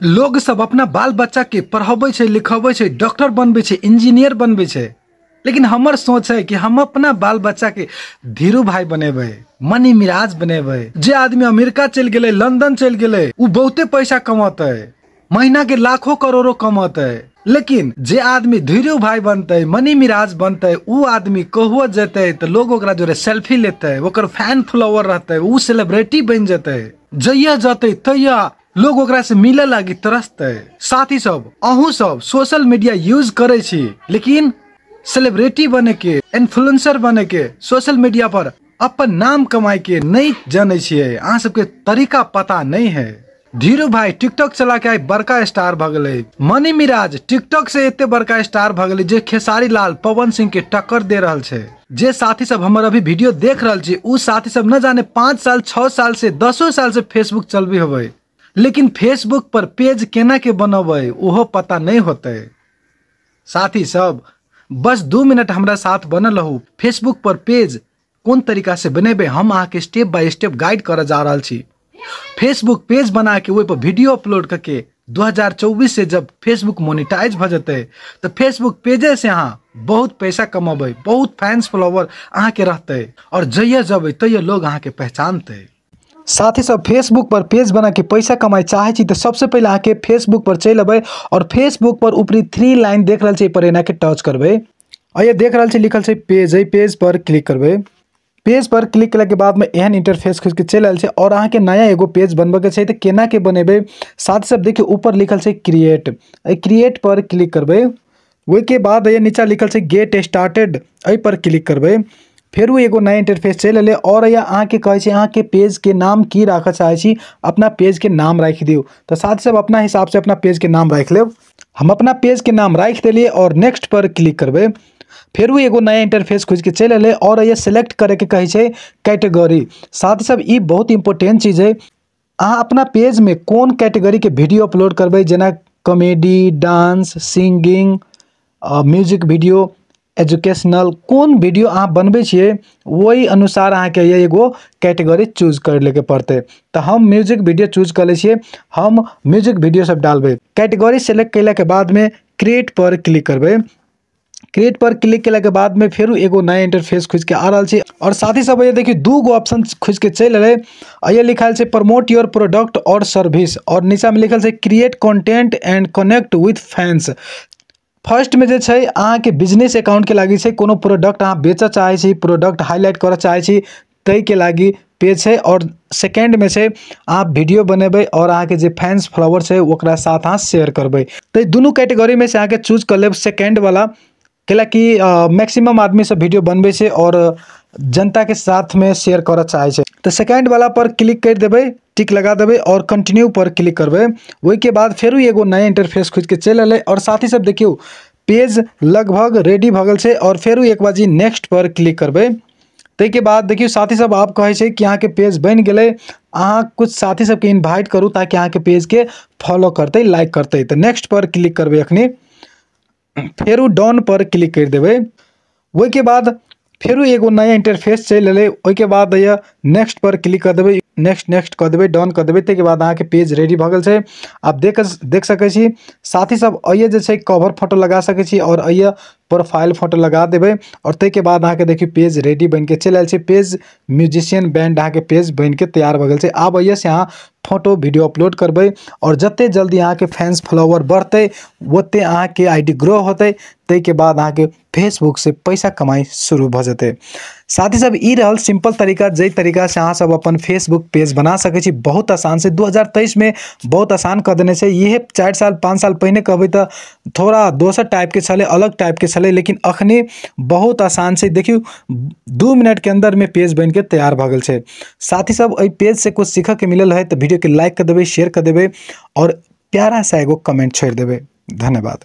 लोग सब अपना बाल बच्चा के पढ़ाबै छै, लिखाबै छै, डॉक्टर बनबै छै, इंजीनियर बनबै छै, लेकिन हमर सोच है कि हम अपना बाल बच्चा के धीरू भाई बनेबै, मनी मिराज बनेबै। जे आदमी अमेरिका चलि गेलै, लंदन चलि गेलै, उ बहुते पैसा कमतै, महीना के लाखों करोड़ों कमतै। लेकिन जे आदमी धीरू भाई बनतै, मनी मिराज बनतै, उ आदमी कहुओ जेतै तऽ लोग ओकरा जोरे सेल्फी लेतै, ओकर फैन फॉलोवर रहतै, उ सेलिब्रिटी बनि जेतै। जहिया जतै तहिया लोग ओकरा से मिले लागी तरसतै। साथी सब, अहूँ सब सोशल मीडिया यूज करै छी, लेकिन सेलिब्रिटी बने के, इन्फ्लुएंसर बने के, सोशल मीडिया पर अपन नाम कमाए के नहीं जानै छियै। अहाँ सबके तरीका पता नहीं है। धीरू भाई टिकटॉक चला के आई बड़का स्टार भ गेलै, मनी मिराज टिकटॉक से एते बड़का स्टार भ गेलै जे खेसारी लाल, पवन सिंह के टक्कर दे रहल छै। जे साथी सब हमर अभी वीडियो देख रहल छी, उ साथी सब न जाने 5 साल 6 साल से 10 साल से फेसबुक चलबी होबै, लेकिन फेसबुक पर पेज केना के बनबै ओहो पता नहीं होतै। साथी सब, बस 2 मिनट हमरा साथ बनल रहू। फेसबुक पर पेज कोन तरीका से बनेबै हम अहाँके स्टेप बाय स्टेप गाइड करऽ जा रहल छी। फेसबुक पेज बना के ओहि पर वीडियो अपलोड करके 2024 से जब फेसबुक मोनिटाइज भऽ जेतै तऽ फेसबुक पेजे से अहाँ बहुत पैसा कमेबै, बहुत फैंस फॉलोवर अहाँके रहतै और जहिया जबै तहिया लोग अहाँके पहचानतै। साथी सब, फेसबुक पर पेज बना के पैसा कमाए चाहे छी तऽ सबसे पहिले अहाँके फेसबुक पर चलि अबै और फेसबुक पर ऊपरी 3 लाइन देख रहल छी, एहि पर एना के टच करबै और ये देख रहल छी लिखल छै पेज, एहि पेज पर क्लिक करबै। पेज पर क्लिक केला के बाद में एहन इंटरफेस खुलि के चलि आयल छै और अहाँके नया एगो पेज बनबऽ के छै तऽ केना के बनेबै। साथ सब देखियौ ऊपर लिखल छै क्रिएट, एहि क्रिएट पर क्लिक करबै। ओहिके बाद ये नीचा लिखल छै गेट स्टार्टेड, एहि पर क्लिक करबै। फेर एगो नया इंटरफेस चलि एलै और यह अहाँके कहै छै अहाँके पेज के नाम की राखऽ चाहै छी, अपना पेज के नाम राखि दियौ। तऽ साथ सब अपना हिसाब से अपना पेज के नाम राखि लेब। हम अपना पेज के नाम राखि देलियै और नेक्स्ट पर क्लिक करबै। फेर एगो नया इंटरफेस खुलि के चलि एलै और ये सिलेक्ट करे के कहै छै कैटेगरी। साथ सब ई बहुत इंपॉर्टेंट चीज है, अहाँ अपना पेज में कोन कैटेगरी के वीडियो अपलोड करबै, जेना comedy, dance, singing, music video, educational, कोन वीडियो अहाँ बनबै छियै ओहि अनुसार अहाँके ये एगो कैटेगरी चूज कर लेके पड़तै। तऽ हम म्यूजिक वीडियो चूज कर लै छियै, हम म्यूजिक वीडियो सब डालबै। कैटेगरी सेलेक्ट केलाके बादमे क्रिएट पर क्लिक करबै। क्रिएट पर क्लिक केला के बाद में फेर एगो नया इंटरफेस खुलि के आ रहल छै और साथी सब ये देखियौ 2 गो ऑप्शन खुलि के चलि एलै। ये लिखल छै प्रमोट your product और सर्विस और नीचा में लिखल छै create content and connect with fans. First में जे छै अहाँके बिजनेस अकाउंट के लागी छै, कोनो प्रोडक्ट अहाँ बेचऽ चाहै छी, प्रोडक्ट हाईलाइट करऽ चाहै छी ताहिके लागी पेज छै। और सेकेंड में छै अहाँ वीडियो बनेबै और अहाँके जे फैंस फॉलोवर छै ओकरा साथ अहाँ शेयर करबै। तऽ दुनू कैटेगरी में से अहाँके चूज कऽ लेब सेकेंड वाला, कैलाकि मैक्सिमम आदमी सब वीडियो बनबै छै और जनता के साथ में शेयर करऽ चाहै छै। तऽ सेकेंड वाला पर क्लिक करि देबै, टिक लगा देबै और कंटिन्यू पर क्लिक करबै। ओहिके बाद फेरो एगो नया इंटरफेस खुलि के चलि एलै और साथी सब देखियौ पेज लगभग रेडी भऽ गेल छै और फेरो एक बार जी नेक्स्ट पर क्लिक करबै। ताहिके बाद देखियौ साथी सब आब कहै छै कि अहाँके पेज बनि गेलै, अहाँ कुछ साथी सबके इन्वाइट करू ताकि अहाँके पेजके फॉलो करतै, लाइक करतै। तऽ नेक्स्ट पर क्लिक करबै, अखनी फेरो डन पर क्लिक करि देबै। ओहिके बाद फेरो एगो नया इंटरफेस चलि एलै, ओहिके बाद ये नेक्स्ट पर क्लिक कऽ देबै, नेक्स्ट नेक्स्ट कऽ देबै, डन कऽ देबै। ताहिके बाद अहाँके पेज रेडी भऽ गेल छै। आब देख सकै छी साथी सब एहिए जे छै कवर फोटो लगा सकै छी और एहिए प्रोफाइल फोटो लगा देबै और ताहिके बाद अहाँके देखियौ पेज रेडी बनिके चलि आयल छै। पेज म्यूजिशियन बैंड अहाँके पेज बनिके तैयार भऽ गेल छै। आब एहिए से अहाँ फोटो वीडियो अपलोड करबै और जते जल्दी अहाँके फैंस फॉलोवर बढ़तै ओते अहाँके I D grow होतै। ताहिके बाद अहाँके फेसबुक से पैसा कमाइ शुरू भऽ जेतै। साथी सब ई रहल सिंपल तरीका जाहि तरीका से अहाँ सब अपन फेसबुक पेज बना सकै छी बहुत आसान से। 2023 में बहुत आसान कऽ देने छै। इहे 4 साल 5 साल पहिने कहबै तऽ थोड़ा दोसर टाइपके छलै, अलग टाइपके छलै, लेकिन अखनी बहुत आसान छै। देखियौ 2 मिनट के अंदर में पेज बनिके तैयार भऽ गेल छै। साथी सब एहि पेज से कुछ सीखऽके मिलल है तऽ वीडियो के लाइक कर देबै, शेयर कर देबै और प्यारा सा एगो कमेंट छोड़ि देबै। धन्यवाद।